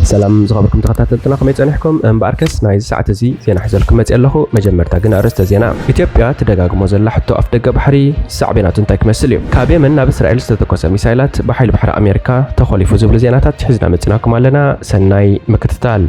ሰላም ዝኸበርኩም ተኸታተልትና፣ ከመይ ጸኒሕኩም? እምበኣርከስ ናይዚ ሰዓት እዚ ዜና ሒዘልኩም መጽእ ኣለኹ። መጀመርታ ግን ኣርእስተ ዜና። ኢትዮጵያ ትደጋግሞ ዘላ ሕቶ ኣፍደገ ባሕሪ ሳዕቤናቱ እንታይ ክመስል እዩ? ካብ የመን ናብ እስራኤል ዝተተኮሰ ሚሳይላት ብሓይሊ ባሕሪ ኣሜሪካ ተኾሊፉ ዝብሉ ዜናታት ሒዝና መጺናኩም ኣለና። ሰናይ ምክትታል።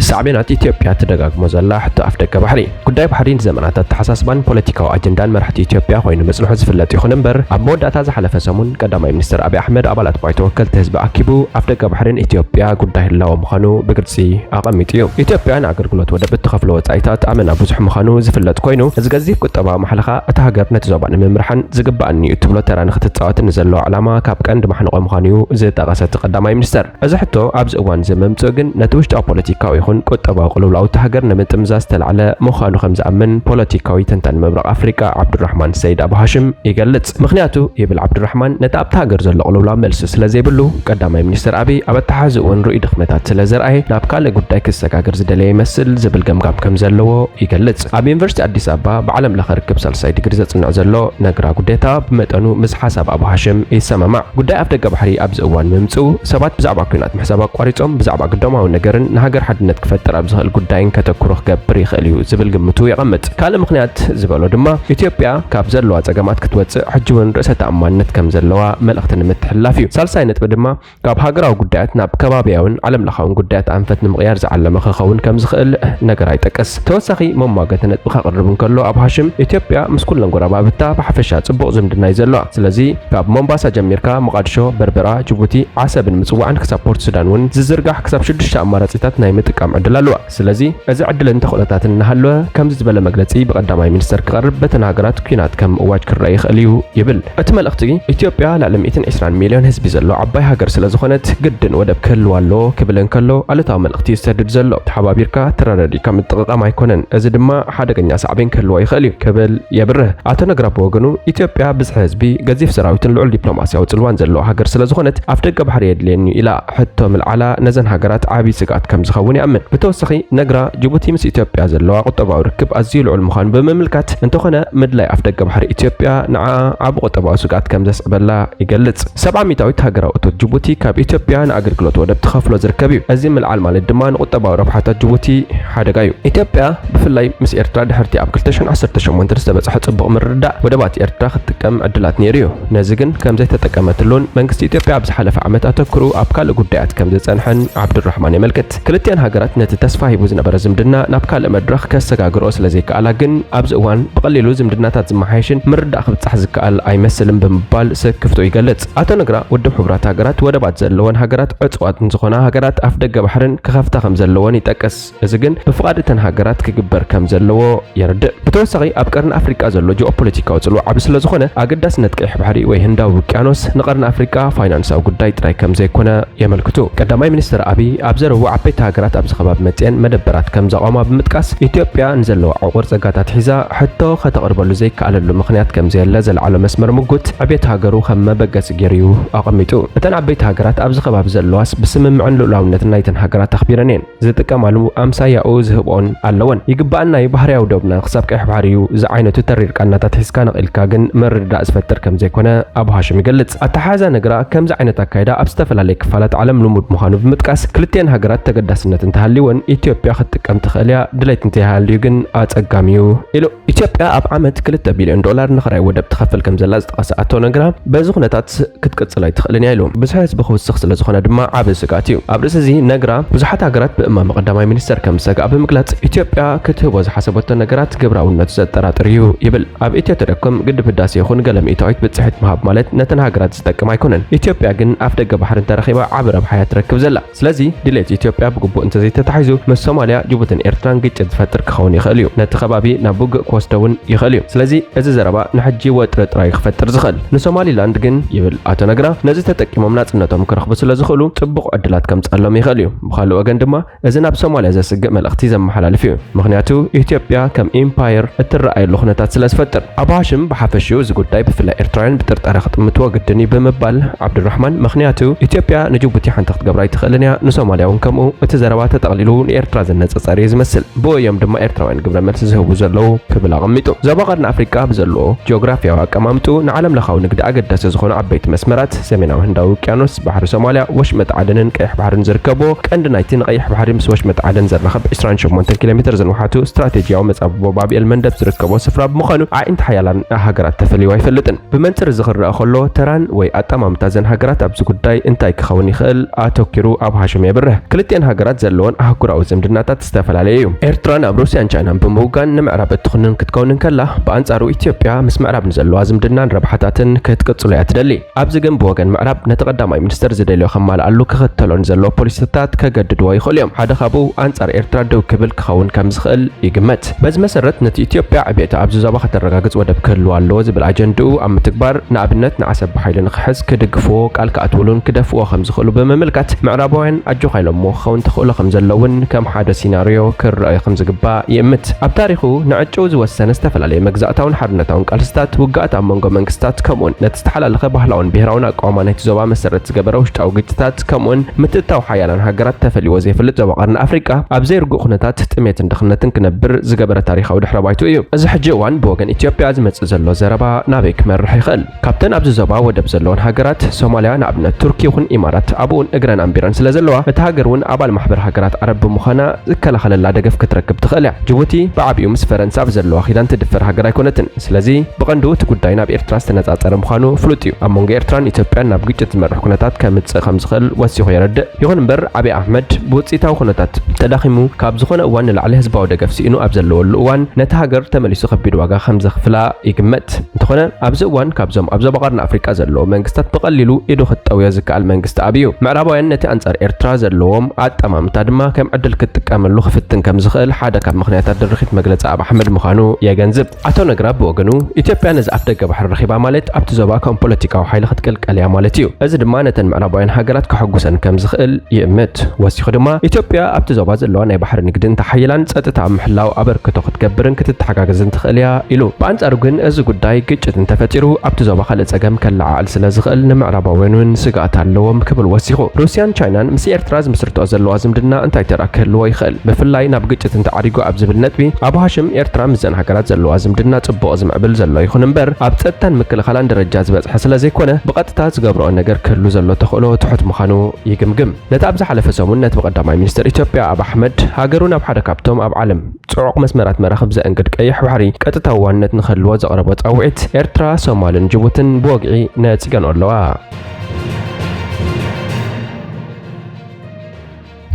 ሳዕቤናት ኢትዮጵያ ትደጋግሞ ዘላ ሕቶ ኣፍደገ ባሕሪ። ጉዳይ ባሕሪ ንዘመናት ኣተሓሳስባን ፖለቲካዊ ኣጀንዳን መራሕቲ ኢትዮጵያ ኮይኑ መጽንሑ ዝፍለጥ ይኹን እምበር፣ ኣብ መወዳእታ ዝሓለፈ ሰሙን ቀዳማይ ሚኒስትር ኣብይ ኣሕመድ ኣባላት ባይቶ ወከልቲ ህዝቢ ኣኪቡ ኣፍደገ ባሕሪን ኢትዮጵያ ጉዳይ ህላወ ምዃኑ ብግልጺ ኣቐሚጡ እዩ። ኢትዮጵያ ንኣገልግሎት ወደብ እትኸፍሎ ወጻኢታት ኣመና ብዙሕ ምዃኑ ዝፍለጥ ኮይኑ፣ እዚ ገዚፍ ቁጠባዊ ማሕለኻ እታ ሃገር ነቲ ዞባ ንምምርሓን ዝግባኣኒ እዩ እትብሎ ተራ ንክትጻወት ንዘለዋ ዕላማ ካብ ቀንዲ ማሕንቆ ምዃኑ እዩ ዝጠቐሰ እቲ ቀዳማይ ሚኒስተር። እዚ ሕቶ ኣብዚ እዋን እዚ ምምጽኡ ግን ነቲ ውሽጣዊ ፖለቲካዊ ይኹን ቁጠባዊ ቅልውላው እታ ሃገር ንምጥምዛዝ ዝተላዕለ ምዃኑ ከም ዝኣምን ፖለቲካዊ ተንታኒ ምብራቕ ኣፍሪቃ ዓብዱራሕማን ሰይድ ኣቡ ሃሽም ይገልጽ። ምኽንያቱ ይብል ዓብዱራሕማን፣ ነቲ ኣብታ ሃገር ዘሎ ቅልውላው መልሲ ስለ ዘይብሉ፣ ቀዳማይ ሚኒስትር ኣቢይ ኣብ ኣተሓሕዝኡ እውን ርኡይ ድኽመታት ስለ ዘርኣየ ናብ ካልእ ጉዳይ ክሰጋገር ዝደለየ ይመስል ዝብል ገምጋም ከም ዘለዎ ይገልጽ። ኣብ ዩኒቨርሲቲ ኣዲስ ኣበባ ብዓለም ለኸ ርክብ ሳልሳይ ዲግሪ ዘጽንዕ ዘሎ ነግራ ጉዴታ ብመጠኑ ምስ ሓሳብ ኣቡ ሃሽም ይሰማማዕ። ጉዳይ ኣፍደገ ባሕሪ ኣብዚ እዋን ምምጽኡ፣ ሰባት ብዛዕባ ኲናት ምሕሳብ ኣቋሪጾም ብዛዕባ ግዳማዊ ነገርን ንሃገር ሓድነት ክፈጥር ኣብ ዝኽእል ጉዳይን ከተኩሮ ክገብር ይኽእል እዩ ዝብል ግምቱ የቐምጥ። ካልእ ምኽንያት ዝበሎ ድማ፣ ኢትዮጵያ ካብ ዘለዋ ጸገማት ክትወጽእ ሕጂ እውን ርእሰ ተኣማንነት ከም ዘለዋ መልእኽቲ ንምትሕልላፍ እዩ። ሳልሳይ ነጥቢ ድማ፣ ካብ ሃገራዊ ጉዳያት ናብ ከባብያውን ዓለም ለኻውን ጉዳያት ኣንፈት ንምቕያር ዝዓለመ ክኸውን ከም ዝኽእል ነግራ ይጠቅስ። ተወሳኺ መሟገቲ ነጥቢ ከቕርብ እንከሎ ኣቡ ሃሽም፣ ኢትዮጵያ ምስ ኩለን ጎረባብታ ብሓፈሻ ጽቡቕ ዝምድና እዩ ዘለዋ። ስለዚ ካብ ሞምባሳ ጀሚርካ መቓድሾ፣ በርበራ፣ ጅቡቲ፣ ዓሰብን ምጽዋዕን ክሳብ ፖርት ሱዳን እውን ዝዝርጋሕ ክሳብ ሽዱሽተ ኣማራጺታት ናይ ምጥቃም ዕድል ኣለዋ። ስለዚ እዚ ዕድልን ተኽእሎታትን እናሃለወ ከምዚ ዝበለ መግለጺ ብቀዳማይ ሚኒስተር ክቐርብ በተን ሃገራት ኲናት ከም ምእዋጅ ክረአ ይኽእል እዩ ይብል። እቲ መልእኽቲ፣ ኢትዮጵያ ልዕሊ ሚእትን ዕስራን ሚልዮን ህዝቢ ዘለዎ ዓባይ ሃገር ስለ ዝኾነት ግድን ወደብ ክህልዋ ኣለዎ ክብል እንከሎ፣ ኣሉታዊ መልእኽቲ እዩ ዝሰድድ ዘሎ። ተሓባቢርካ ተረዳዲእካ ምጥቕቓም ኣይኮነን፣ እዚ ድማ ሓደገኛ ሳዕቤን ክህልዎ ይኽእል እዩ ክብል የብርህ። ኣቶ ነግራ ብወገኑ፣ ኢትዮጵያ ብዝሒ ህዝቢ፣ ገዚፍ ሰራዊትን ልዑል ዲፕሎማስያዊ ጽልዋን ዘለዋ ሃገር ስለ ዝኾነት፣ ኣፍደገ ባሕሪ የድልየኒ ኢላ ሕቶ ምልዓላ ነዘን ሃገራት ዓቢ ስግኣት ከም ዝኸውን ይኣምን። ብተወሳኺ ነግራ፣ ጅቡቲ ምስ ኢትዮጵያ ዘለዋ ቁጠባዊ ርክብ ኣዝዩ ልዑል ምዃኑ ብምምልካት፣ እንተኾነ ምድላይ ኣፍደገ ባሕሪ ኢትዮጵያ ንዓኣ ዓቢ ቁጠባዊ ስግኣት ከም ዘስዕበላ ይገልጽ። ሰብዓ ሚእታዊት ሃገራዊ እቶት ጅቡቲ ካብ ኢትዮጵያ ንኣገልግሎት ወደብ ትኸፍሎ ዝርከብ እዩ። እዚ ምልዓል ማለት ድማ ንቁጠባዊ ረብሓታት ጅቡቲ ሓደጋ እዩ። ኢትዮጵያ ብፍላይ ምስ ኤርትራ ድሕርቲ ኣብ ክልተ ሽሕን ዓሰርተ ሸሞንተን ዝተበጽሐ ጽቡቕ ምርድዳእ ወደባት ኤርትራ ክትጥቀም ዕድላት ነይሩ እዩ። ነዚ ግን ከም ዘይተጠቀመትሉን መንግስቲ ኢትዮጵያ ኣብ ዝሓለፈ ዓመት ኣተኩሩ ኣብ ካልእ ጉዳያት ከም ዝጸንሐን ዓብዱራሕማን የመልክት። ክልቲኣን ሃገራት ነቲ ተስፋ ሂቡ ዝነበረ ዝምድና ናብ ካልእ መድረኽ ከሰጋግርኦ ስለ ዘይከኣላ ግን ኣብዚ እዋን ብቐሊሉ ዝምድናታት ዝመሓየሽን ምርዳእ ክብጻሕ ዝከኣል ኣይመስልን ብምባል ስክፍትኡ ይገልጽ። ኣቶ ነግራ ውድብ ሕቡራት ሃገራት ወደባት ዘለወን ሃገራት ዕጹዋት ንዝኾና ሃገራት ኣፍደገ ባሕርን ክኸፍታ ከም ዘለወን ይጠቅስ። እዚ ግን ብፍቓድ እተን ሃገራት ክግበር ከም ዘለዎ የረድእ። ብተወሳኺ ኣብ ቀርኒ ኣፍሪቃ ዘሎ ጂኦፖለቲካዊ ጽልዋ ዓቢ ስለ ዝኾነ ኣገዳስነት ቀይሕ ባሕሪ ወይ ህንዳዊ ውቅያኖስ ንቐርኒ ኣፍሪቃ ፋይናንሳዊ ጉዳይ ጥራይ ከም ዘይኮነ የመልክቱ። ቀዳማይ ሚኒስትር ኣቢይ ኣብ ዘረብኡ ዓበይቲ ሃገራት ኣብዚ ከባቢ መጽየን መደበራት ከም ዘቋማ ብምጥቃስ ኢትዮጵያ ንዘለዋ ዕቑር ጸጋታት ሒዛ ሕቶ ከተቕርበሉ ዘይከኣለሉ ምኽንያት ከም ዘየለ ዘልዓሎ መስመር ምጉት ዕቤት ሃገሩ ከም መበገሲ ገይሩ እዩ ኣቐሚጡ። እተን ዓበይቲ ሃገራት ኣብዚ ከባቢ ዘለዋስ ብስምምዕን ልኡላውነትን ናይተን ሃገራት ኣኽቢረን እየን። ዝጥቀማሉ ኣምሳያኡ ዝህብኦን ኣለወን። ይግባኣና እዩ፣ ባህርያዊ ዶብና ክሳብ ቀይሕ ባሕሪ እዩ ዝዓይነቱ ተሪር ቃናታት ሒዝካ ነቒልካ ግን ምርድዳእ ዝፈጥር ከም ዘይኮነ ኣቡ ሃሽም ይገልጽ። ኣተሓሕዛ ነግራ ከምዚ ዓይነት ኣካይዳ ኣብ ዝተፈላለየ ክፋላት ዓለም ልሙድ ምዃኑ ብምጥቃስ፣ ክልቲኤን ሃገራት ተገዳስነት እንተሃልይወን ኢትዮጵያ ክትጥቀም ትኽእል እያ፣ ድሌት እንተይሃልዩ ግን ኣጸጋሚ እዩ ኢሉ። ኢትዮጵያ ኣብ ዓመት ክልተ ቢልዮን ዶላር ንኽራይ ወደብ ትኸፍል ከም ዘላ ዝጠቐሰ ኣቶ ነግራ፣ በዚ ኩነታት ክትቅጽል ኣይትኽእልን እያ ኢሉ። ብዙሕ ህዝቢ ክውስኽ ስለ ዝኾነ ድማ ዓቢ ስግኣት እዩ። ኣብ ርእሲ እዚ ነግራ ብዙሓት ሃገራት ብእማመ ቀዳማይ ሚኒስተር ከም ዝሰግኣ ብምግላጽ፣ ኢትዮጵያ ክትህቦ ዝሓሰበቶ ነገራት ግብራውነቱ ዘጠራጥር እዩ ይብል። ኣብ ኢትዮ ቴሌኮም፣ ግድብ ህዳሴ ይኹን ገለ ሚእታዊት ብጽሒት ምሃብ ማለት ነተን ሃገራት ዝጠቅም ኣይኮነን። ኢትዮጵያ ግን ኣፍ ደገ ባሕሪ እንተረኺባ ዓቢ ረብሓ እያ ትረክብ ዘላ። ስለዚ ድሌት ኢትዮጵያ ብግቡእ እንተዘይተታሒዙ፣ ምስ ሶማልያ፣ ጅቡትን ኤርትራን ግጭት ዝፈጥር ክኸውን ይኽእል እዩ። ነቲ ከባቢ ናብ ውግእ ክወስዶ እውን ይኽእል እዩ። ስለዚ እዚ ዘረባ ንሕጂ ወጥሪ ጥራይ ክፈጥር ዝኽእል። ንሶማሊላንድ ግን፣ ይብል ኣቶ ነግራ፣ ነዚ ተጠቂሞም ናጽነቶም ክረኽቡ ስለ ዝኽእሉ፣ ጽቡቕ ዕድላት ከምጽኣሎም ይኽእል እዩ። ብኻልእ ወገን ድማ፣ እዚ ናብ ሶማልያ ዘስግእ መልእኽቲ ዘመሓላልፍ እዩ። ምኽንያቱ፣ ኢትዮጵያ ከም ኢምፓየር እትረኣየሉ ኩነታት ስለ ዝፈጥር። ኣቡ ሃሽም ብሓፈሽኡ እዚ ጉዳይ ብፍላይ ኤርትራውያን ብጥርጣረ ክጥምትዎ ግድን እዩ ብምባል ዓብዱራሕማን፣ ምኽንያቱ ኢትዮጵያ ንጅቡቲ ሓንቲ ክትገብራ ኣይትኽእልን እያ፣ ንሶማልያ እውን ከምኡ፣ እቲ ዘረባ ተጠቕሊሉ ንኤርትራ ዘነጻጸረ እዩ ዝመስል። ብኡ እዮም ድማ ኤርትራውያን ግብረ መልሲ ዝህቡ ዘለዉ ክብል ኣቐሚጡ። ዞባ ቀርኒ ኣፍሪቃ ብዘለዎ ጂኦግራፊያዊ ኣቀማምጥኡ ንዓለም ለኻዊ ንግዲ ኣገዳሲ ዝኾኑ ዓበይቲ መስመራት፣ ሰሜናዊ ህንዳዊ ውቅያኖስ፣ ባሕሪ ሶማልያ፣ ወሽመጥ ዓደንን ቀይሕ ባሕርን ዝርከብዎ፣ ቀንዲ ናይቲ ንቀይሕ ባሕሪ ምስ ወሽመጥ ዓደን ዘራኽብ ዕስራን ሸሞንተን ኪሎ ሜትር ዝንውሓቱ ስትራቴጂያዊ መጻብቦ ባብ ኤል መንደብ ዝርከቦ ስፍራ ብምዃኑ ኣዒንቲ ሓያላን ሃገራት ተፈልዩ ኣይፈልጥን። ብመንጽር እዚ ክረኣ ከሎ፣ ተራን ወይ ኣጠማምታ እዘን ሃገራት ኣብዚ ጉዳይ እንታይ ክኸውን ይኽእል ኣተኪሩ ኣቡ ሃሽም የብርህ። ክልቲኤን ሃገራት ዘለወን ኣህጉራዊ ዝምድናታት ዝተፈላለየ እዩ። ኤርትራ ናብ ሩስያን ቻይናን ብምውጋን ንምዕራብ እትኹንን ክትከውን እንከላ፣ ብኣንጻሩ ኢትዮጵያ ምስ ምዕራብ ንዘለዋ ዝምድናን ረብሓታትን ክትቅጽሎ እያ ትደሊ። ኣብዚ ግን ብወገን ምዕራብ ነቲ ቀዳማይ ሚኒስተር ዝደልዮ ከማልኣሉ ክኽተሎ ንዘለዎ ፖሊሲታት ከገድድዎ ይኽእሉ እዮም። ሓደ ካብኡ ኣንጻር ኤርትራ ደው ክብል ክኸውን ከም ዝኽእል ይግመት። በዚ መሰረት ነቲ ኢትዮጵያ ዕብየታ ኣብዚ ዞባ ከተረጋግጽ ወደብ ክህልዋ ኣለዎ ዝብል ኣጀንድኡ ኣብ ምትግባር፣ ንኣብነት ንዓሰብ ብሓይሊ ንኽሕዝ ክድግፍዎ፣ ቃል ክኣትውሉን ክደፍእዎ ከም ዝኽእሉ ብምምልካት፣ ምዕራባውያን ኣጆኻ ኢሎምዎ ክኸውን ተኽእሎ ከም ዘለውን ከም ሓደ ሲናርዮ ክረኣዮ ከም ዝግባእ ይእምት። ኣብ ታሪኹ ንዕጭኡ ዝወሰነ ዝተፈላለየ መግዛእታውን ሓርነታውን ቃልስታት፣ ውግኣት ኣብ መንጎ መንግስታት፣ ከምኡውን ነቲ ዝተሓላለኸ ባህላውን ብሄራውን ኣቃውማ ናይቲ ዞባ መሰረት ዝገበረ ውሽጣዊ ግጭታት፣ ከምኡውን ምትእትታው ሓያላን ሃገራት ተፈልይዎ ዘይፈልጥ ዞባ ቀርኒ ኣፍሪቃ ኣብ ዘይርጉእ ኩነታት ጥሜትን ድኽነትን ክነብር ዝገበረ ታሪኻዊ ድሕረ ባይትኡ እዩ። እዚ ሕጂ እዋን ብወገን ኢትዮጵያ ዝመጽእ ዘሎ ዘረባ ናበይ ክመርሕ ይኽእል? ካብተን ኣብዚ ዞባ ወደብ ዘለወን ሃገራት፣ ሶማልያ ንኣብነት፣ ቱርኪ ይኹን ኢማራት ኣብኡ እውን እግረን ኣንቢረን ስለ ዘለዋ፣ እታ ሃገር እውን ኣባል ማሕበር ሃገራት ዓረብ ብምዃና ዝከላኸለላ ደገፍ ክትረክብ ትኽእል እያ። ጅቡቲ ብዓቢኡ ምስ ፈረንሳ ኣብ ዘለዋ ኪዳን ትድፈር ሃገር ኣይኮነትን። ስለዚ ብቐንዱ እቲ ጉዳይ ናብ ኤርትራ ዝተነጻጸረ ምዃኑ ፍሉጥ እዩ። ኣብ መንጎ ኤርትራን ኢትዮጵያን ናብ ግጭት ዝመርሕ ኩነታት ከምጽእ ከም ዝኽእል ወሲኹ የረድእ። ይኹን እምበር፣ ዓቢ ኣሕመድ ብውጽኢታዊ ኩነታት ተዳኺሙ፣ ካብ ዝኾነ እዋን ንላዕሊ ህዝባዊ ደገፍ ስኢኑ ኣብ ዘለወሉ እዋን፣ ነታ ሃገር ተመሊሱ ከቢድ ዋጋ ከም ዘኽፍላ ይግመት። እንተኾነ፣ ኣብዚ እዋን ካብዞም ኣብ ዞባ ቀርኒ ኣፍሪቃ ዘለዉ መንግስታት ብቐሊሉ ኢዱ ክትጠውዮ ዝከኣል መንግስቲ ኣበይ እዩ? ምዕራባውያን ነቲ ኣንጻር ኤርትራ ዘለዎም ኣጠማምታ ድማ ከም ዕድል ክጥቀመሉ ክፍትን ከም ዝኽእል ሓደ ካብ ምኽንያታት ድርኺት መግለጺ ኣብ ኣሕመድ ምዃኑ የገንዝብ። ኣቶ ነግራ ብወገኑ፣ ኢትዮጵያ ነዚ ኣፍደገ ባሕሪ ረኺባ ማለት ኣብቲ ዞባ ከም ፖለቲካዊ ሓይሊ ክትቅልቀል እያ ማለት እዩ። እዚ ድማ ነተን ምዕራባውያን ሃገራት ከሐጉሰን ከም ዝኽእል ይእምት። ወሲኹ ድማ፣ ኢትዮጵያ ኣብቲ ዞባ ዘለዋ ናይ ባሕሪ ንግዲ እንተሓይላን ጸጥታ ኣብ ምሕላው ኣበርክቶ ክትገብርን ክትተሓጋገዝን ትኽእል እያ ኢሉ። ብኣንጻሩ ግን፣ እዚ ጉዳይ ግጭት እንተፈጢሩ፣ ኣብቲ ዞባ ካልእ ጸገም ከለዓዕል ስለ ዝኽእል፣ ንምዕራባውያን እውን ስግኣት ኣለዎም ክብል ወሲኹ። ሩስያን ቻይናን ምስ ኤርትራ ዝምስርትኦ ዘለዋ ዝምድና እንታይ ተራ ክህልዎ ይኽእል? ብፍላይ ናብ ግጭት እንተዓሪጉ ኣብ ዝብል ነጥቢ፣ ኣቡ ሃሽም ኤርትራ ምስዘን ሃገራት ዘለዋ ዝምድና ጽቡቕ ዝምዕብል ዘሎ ይኹን እምበር፣ ኣብ ጸጥታን ምክልኻላን ደረጃ ዝበጽሐ ስለ ዘይኮነ፣ ብቐጥታ ዝገብርኦ ነገር ክህሉ ዘሎ ተኽእሎ ትሑት ምዃኑ ይግምግም። ነቲ ኣብ ዝሓለፈ ሰሙን ነቲ ብቀዳማይ ሚኒስተር ኢትዮጵያ ኣብ ኣሕመድ፣ ሃገሩ ናብ ሓደ ካብቶም ኣብ ዓለም ጽዑቕ መስመራት መራኽብ ዘእንግድ ቀይሕ ባሕሪ ቀጥታዊ ዋንነት ንክህልዎ ዘቕረቦ ጻውዒት፣ ኤርትራ፣ ሶማልን ጅቡትን ብወግዒ ነጺገንኦ ኣለዋ።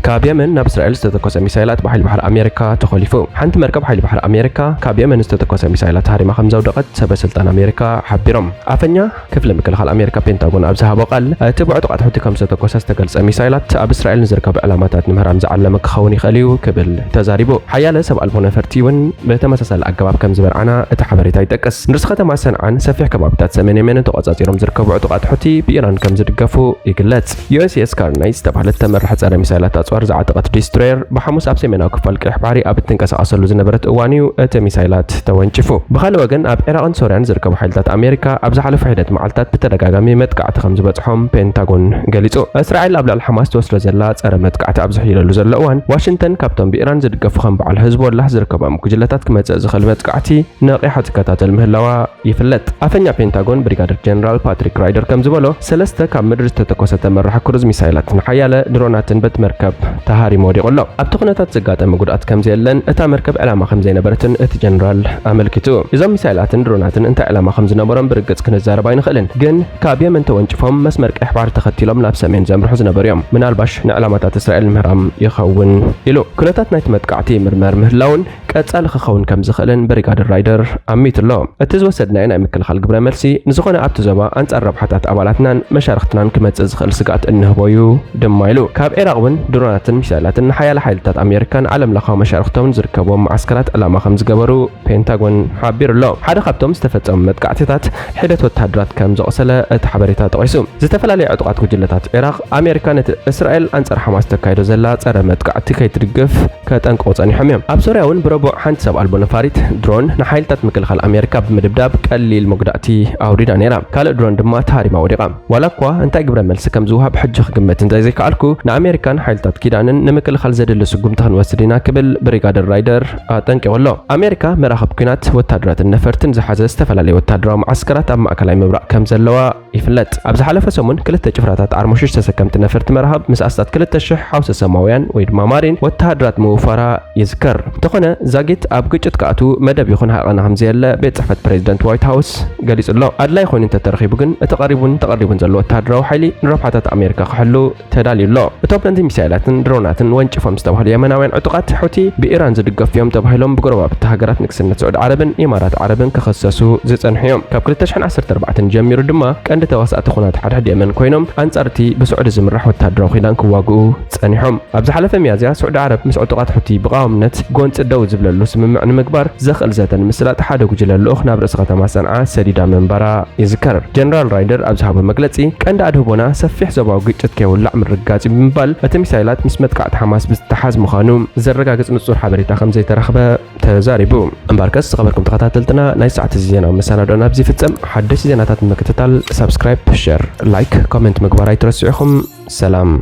ካብ የመን ናብ እስራኤል ዝተተኮሰ ሚሳይላት ብሓይሊ ባሕሪ ኣሜሪካ ተኾሊፉ። ሓንቲ መርከብ ሓይሊ ባሕሪ ኣሜሪካ ካብ የመን ዝተተኮሰ ሚሳይላት ሃሪማ ከም ዘውደቐት ሰበ ስልጣን ኣሜሪካ ሓቢሮም። ኣፈኛ ክፍሊ ምክልኻል ኣሜሪካ ፔንታጎን ኣብ ዝሃቦ ቃል፣ እቲ ብዕጡቓት ሑቲ ከም ዝተተኮሰ ዝተገልጸ ሚሳይላት ኣብ እስራኤል ንዝርከቡ ዕላማታት ንምህራም ዝዓለመ ክኸውን ይኽእል እዩ ክብል ተዛሪቡ። ሓያለ ሰብ ኣልቦ ነፈርቲ እውን ብተመሳሳሊ ኣገባብ ከም ዝበርዓና እቲ ሓበሬታ ይጠቅስ። ንርእሲ ከተማ ሰንዓን ሰፊሕ ከባብታት ሰሜን የመንን ተቖጻጺሮም ዝርከቡ ዕጡቓት ሑቲ ብኢራን ከም ዝድገፉ ይግለጽ። ዩ ኤስ ኤስ ካርናይ ዝተባህለት ተመራሕ ጸረ ሚሳይላት ኣጽዋር ዝዓጠቐት ዲስትሮየር ብሓሙስ ኣብ ሰሜናዊ ክፋል ቀይሕ ባሕሪ ኣብ እትንቀሳቐሰሉ ዝነበረት እዋን እዩ እቲ ሚሳይላት ተወንጪፉ። ብኻልእ ወገን፣ ኣብ ዒራቕን ሶርያን ዝርከቡ ሓይልታት ኣሜሪካ ኣብ ዝሓለፈ ሒደት መዓልታት ብተደጋጋሚ መጥቃዕቲ ከም ዝበጽሖም ፔንታጎን ገሊጹ። እስራኤል ኣብ ልዕሊ ሓማስ ትወስዶ ዘላ ጸረ መጥቃዕቲ ኣብ ዝሕይለሉ ዘሎ እዋን፣ ዋሽንግተን ካብቶም ብኢራን ዝድገፉ ከም በዓል ህዝቦላህ ዝርከቦም ጉጅለታት ክመጽእ ዝኽእል መጥቃዕቲ ነቒሓ ትከታተል ምህላዋ ይፍለጥ። ኣፈኛ ፔንታጎን ብሪጋደር ጀነራል ፓትሪክ ራይደር ከም ዝበሎ፣ ሰለስተ ካብ ምድሪ ዝተተኮሰ ተመራሕ ክሩዝ ሚሳይላት፣ ንሓያለ ድሮናትን በቲ መርከብ ተሃሪሙ ወዲቑ ኣሎ። ኣብቲ ኩነታት ዘጋጠመ ጉድኣት ከም ዘየለን እታ መርከብ ዕላማ ከም ዘይነበረትን እቲ ጀነራል ኣመልኪቱ። እዞም ሚሳይላትን ድሮናትን እንታይ ዕላማ ከም ዝነበሮም ብርግጽ ክንዛረብ ኣይንኽእልን፣ ግን ካብ የመን ተወንጭፎም መስመር ቀይሕ ባሕሪ ተኸቲሎም ናብ ሰሜን ዘምርሑ ዝነበሩ እዮም። ምናልባሽ ንዕላማታት እስራኤል ምህራም ይኸውን ኢሉ። ኩነታት ናይቲ መጥቃዕቲ ይምርመር ምህላውን ቀጻሊ ክኸውን ከም ዝኽእልን ብሪጋደር ራይደር ኣሚቱ ኣሎ። እቲ ዝወሰድናዮ ናይ ምክልኻል ግብረ መልሲ፣ ንዝኾነ ኣብቲ ዞባ ኣንጻር ረብሓታት ኣባላትናን መሻርኽትናን ክመጽእ ዝኽእል ስግኣት እንህቦ እዩ ድማ ኢሉ። ካብ ዒራቕ እውን ድሮናትን ሚሳይላትን ንሓያለ ሓይልታት ኣሜሪካን ዓለም ለኻዊ መሻርኽቶምን ዝርከብዎም መዓስከራት ዕላማ ከም ዝገበሩ ፔንታጎን ሓቢሩ ኣሎ። ሓደ ካብቶም ዝተፈጸሙ መጥቃዕትታት ሒደት ወተሃደራት ከም ዘቑሰለ እቲ ሓበሬታ ጠቒሱ። ዝተፈላለዩ ዕጡቓት ጉጅለታት ዒራቕ፣ ኣሜሪካ ነቲ እስራኤል ኣንጻር ሓማስ ተካይዶ ዘላ ጸረ መጥቃዕቲ ከይትድግፍ ከጠንቅቑ ጸኒሖም እዮም። ኣብ ሶርያ እውን ብረቡዕ ቡዕ ሓንቲ ሰብ ኣልቦ ነፋሪት ድሮን ንሓይልታት ምክልኻል ኣሜሪካ ብምድብዳብ ቀሊል መጉዳእቲ ኣውሪዳ ነይራ። ካልእ ድሮን ድማ ተሃሪማ ወዲቓ። ዋላ እኳ እንታይ ግብረ መልሲ ከም ዝወሃብ ሕጂ ክግመት እንተ ዘይከኣልኩ፣ ንኣሜሪካን ሓይልታት ኪዳንን ንምክልኻል ዘድሊ ስጉምቲ ክንወስድ ኢና ክብል ብሪጋደር ራይደር ኣጠንቂቑ ኣሎ። ኣሜሪካ መራኽብ ኲናት፣ ወታደራትን ነፈርትን ዝሓዘ ዝተፈላለየ ወታደራዊ መዓስከራት ኣብ ማእከላይ ምብራቕ ከም ዘለዋ ይፍለጥ። ኣብ ዝሓለፈ ሰሙን ክልተ ጭፍራታት ኣርሞሽሽ ተሰከምቲ ነፈርቲ መራኽብ ምስ ኣስታት ክልተ ሽሕ ሓውሰ ሰማውያን ወይ ድማ ማሪን ወተሃደራት ምውፋራ ይዝከር። እንተኾነ ዛጊት ኣብ ግጭት ክኣትዉ መደብ ይኹን ሃቐና ከም ዘየለ ቤት ጽሕፈት ፕሬዚደንት ዋይት ሃውስ ገሊጹ ኣሎ። ኣድላይ ኮይኑ እንተተረኺቡ ግን እቲ ቀሪቡን ተቐሪቡን ዘሎ ወተሃደራዊ ሓይሊ ንረብሓታት ኣሜሪካ ክሕሉ ተዳልዩ ኣሎ። እቶም ነቲ ሚሳይላትን ድሮናትን ወንጭፎም ዝተባህሉ የመናውያን ዕጡቓት ሑቲ ብኢራን ዝድገፉ እዮም ተባሂሎም ብጎረባብቲ ሃገራት ንግስነት ስዑዲ ዓረብን ኢማራት ዓረብን ክኸሰሱ ዝጸንሑ እዮም። ካብ ክልተ ሽሕን ዓሰርተ ኣርባዕተን ጀሚሩ ድማ ቀንዲ ተዋሳእቲ ኩናት ሓድሕድ የመን ኮይኖም ኣንጻር እቲ ብስዑዲ ዝምራሕ ወታደራዊ ኪዳን ክዋግኡ ጸኒሖም። ኣብ ዝሓለፈ ሚያዝያ ስዑዲ ዓረብ ምስ ዕጡቓት ሑቲ ብቐዋምነት ጎንጺ ደው ዝብለሉ ስምምዕ ንምግባር ዘኽእል ዘተ ንምስላጥ ሓደ ጉጅለ ልኡኽ ናብ ርእሲ ከተማ ሰንዓ ሰዲዳ ምንባራ ይዝከር። ጀነራል ራይደር ኣብ ዝሃቦ መግለጺ፣ ቀንዲ ኣድህቦና ሰፊሕ ዞባዊ ግጭት ከይውላዕ ምርግጋጽ እዩ ብምባል፣ እቲ ሚሳይላት ምስ መጥቃዕቲ ሓማስ ብዝተሓዝ ምዃኑ ዘረጋግጽ ንጹር ሓበሬታ ከም ዘይተረኽበ ተዛሪቡ። እምበርከስ ዝኸበርኩም ተኸታተልትና፣ ናይ ሰዓት እዚ ዜናዊ መሰናዶና ኣብዚ ይፍጸም። ሓደሽቲ ዜናታት ንምክትታል ሳብስክራይብ፣ ሸር፣ ላይክ፣ ኮሜንት ምግባር ኣይትረስዑ ኢኹም። ሰላም።